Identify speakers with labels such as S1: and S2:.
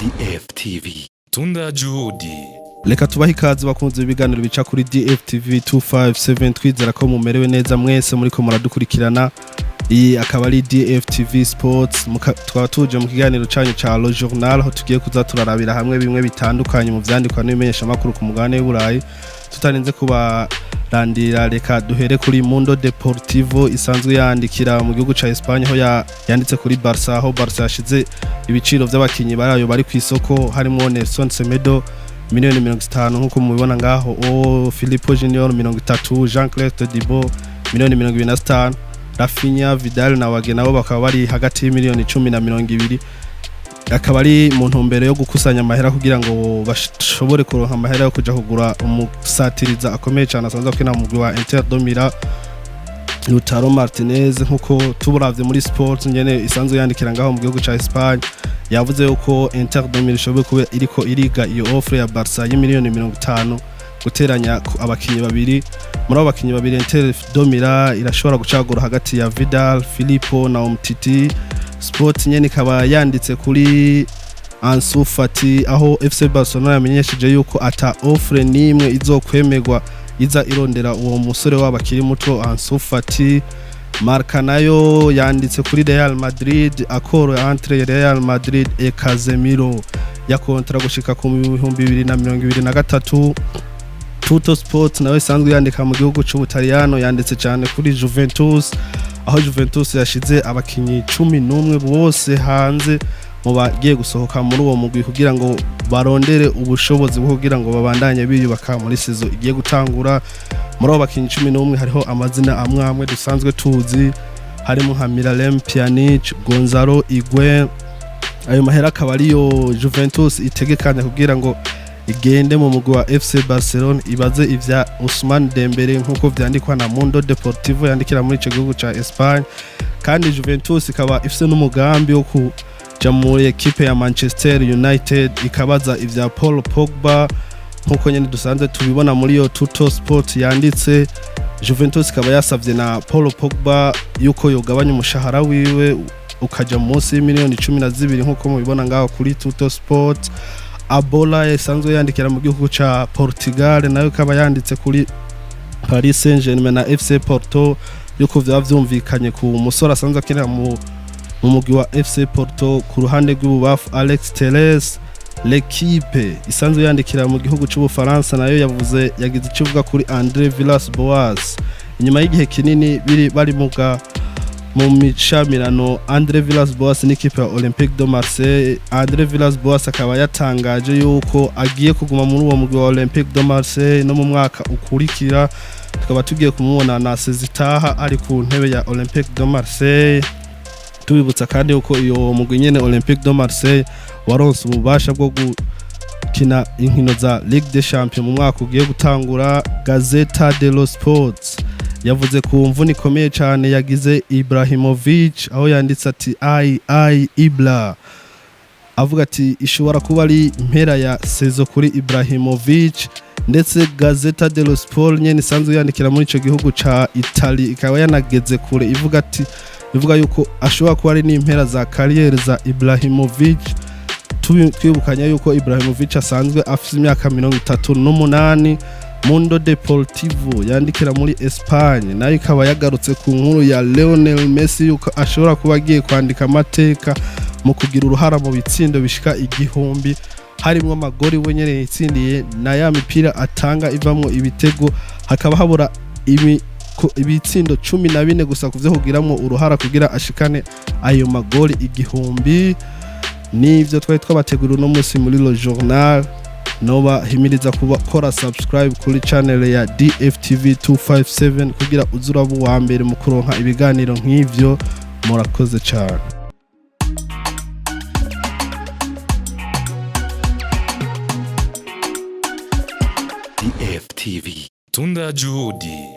S1: DFTV. Tunda Juhudi.
S2: Reka tubahe ikaze bakunze ibiganiro bica kuri DFTV 257. Twizera ko mumerewe neza mwese muriko muradukurikirana. Iyi akaba ari DFTV Sports. Tukaba tuje mu kiganiro canyu ca Le Journal, aho tugiye kuza turarabira hamwe bimwe bitandukanye mu vyandikwa n'ibimenyeshamakuru ku mugabane w'Uburayi. Tutarinze kubarandira, reka duhere kuri Mundo Deportivo isanzwe yandikira mu gihugu ca Espagne, aho yanditse kuri Barca, aho Barca yashize ibiciro vy'abakinyi barayo bari ku isoko, harimo Nelson Semedo miliyoni 50 nk'uko mubibona ngaho, o Filippo Junior 30, Jean Claire Todibo miliyoni 25, Raphinha, Vidal na Wague nabo bakaba bari hagati y'imiliyoni 10 na 20. Akaba ari mu ntumbero yo gukusanya amahera kugira ngo bashobore kuronka amahera yo kuja kugura umusatiriza akomeye cyane asanzwe akina mu mugwi wa Inter de Milan, Lautaro Martinez. Nkuko tuburavye muri Sports nyene isanzwe yandikira ngaho mu gihugu ca Espagne, yavuze yuko Inter de Milan ishoboye kuba iriko iriga iyo offre ya Barca y'imiliyoni 50 guteranya abakinyi babiri. Muri abo bakinyi babiri, Inter de Milan irashobora gucagura hagati ya Vidal, Filippo na Umtiti. Sport nyene ikaba yanditse kuri Ansu Fati, aho FC Barcelona yamenyesheje yuko ata offre nimwe izokwemerwa iza irondera uwo musore wabo akiri muto Ansu Fati. Marca nayo yanditse kuri Real Madrid, accord entre Real Madrid et Casemiro ya contrat gushika ku 2023. Tutto Sport nawe isanzwe yandika mu gihugu c'Ubutaliyano yanditse cyane kuri Juventus, aho Juventus yashize abakinyi 11 bose hanze mu bagiye gusohoka muri uwo mugwi kugira ngo barondere ubushobozi bwo kugira ngo babandanye biyubaka muri saison igiye gutangura. Muri abo bakinyi 11 hariho amazina amwe amwe dusanzwe tuzi, harimo nka Miralem Pjanic, Gonzalo Higuain. Ayo mahera akaba ariyo Juventus itegekanya kugira ngo igende mu mugwi wa FC Barcelona ibaze ivya Ousmane Dembele, nkuko vyandikwa na Mundo Deportivo yandikira muri ico gihugu ca Espagne. Kandi Juventus ikaba ifise n'umugambi wo kuja muri ekipe ya Manchester United ikabaza ivya Paul Pogba, nkuko nyene dusanzwe tubibona muri iyo Tutto Sport yanditse. Juventus ikaba yasavye na Paul Pogba yuko yogabanya umushahara wiwe ukaja munsi y'imiliyoni 12, nkuko mubibona ngaho kuri Tutto Sport. A Bola isanzwe yandikira mu gihugu ca Portugal nayo ikaba yanditse kuri Paris Saint-Germain na FC Porto, yuko vyaba vyumvikanye ku musore asanzwe akinira mu mugwi wa FC Porto ku ruhande rw'ibubafu, Alex Telles. L'Equipe isanzwe yandikira mu gihugu c'Ubufaransa nayo yavuze, yagize icyo ivuga kuri Andre Villas Boas. Inyuma y'igihe kinini biri bari mu micamirano Andre Villas Boas n'ikipe ya Olympique de Marseille, Andre Villas Boas akaba yatangaje yuko agiye kuguma muri uwo mugwi wa Olympique de Marseille no mu mwaka ukurikira. Tukaba tugiye kumubona na sezitaha ari ku ntebe ya Olympique de Marseille. Tubibutsa kandi yuko iyo mugwi nyene Olympique de Marseille waronse ububasha bwo gukina inkino za Ligue des Champions mu mwaka ugiye gutangura. Gazzetta dello Sport yavuze ku mvune ikomeye cyane yagize Ibrahimovic, aho yanditse ati "Ai ai Ibra", avuga ati ishobora kuba ari impera ya saison kuri Ibrahimovic. Ndetse Gazzetta dello Sport nyene isanzwe yandikira muri ico gihugu ca Italy ikaba yanageze kure ivuga ati, ivuga yuko ashobora kuba ari n'impera za carrière za Ibrahimovic. Twibukanya yuko Ibrahimovic asanzwe afite imyaka 38. Mundo Deportivo yandikira muri Espagne nayo ikaba yagarutse ku nkuru ya Lionel Messi, yuko ashobora kuba agiye kwandika amateka mu kugira uruhara mu bitsindo bishika 1000, harimo amagori we nyene yitsindiye na ya mipira atanga ivamwo ibitego. Hakaba habura ibitsindo 14 gusa kuvyo kugiramwo uruhara kugira ashikane ayo magori 1000. Nivyo twari twabateguriye uno munsi muri Le Journal. Noba himiriza kuba kora subscribe kuri channel ya DFTV 257 kugira uze uraba uwa mbere mu kuronka ibiganiro nk'ivyo. Murakoze cyane.
S1: DFTV. Tunda Juhudi.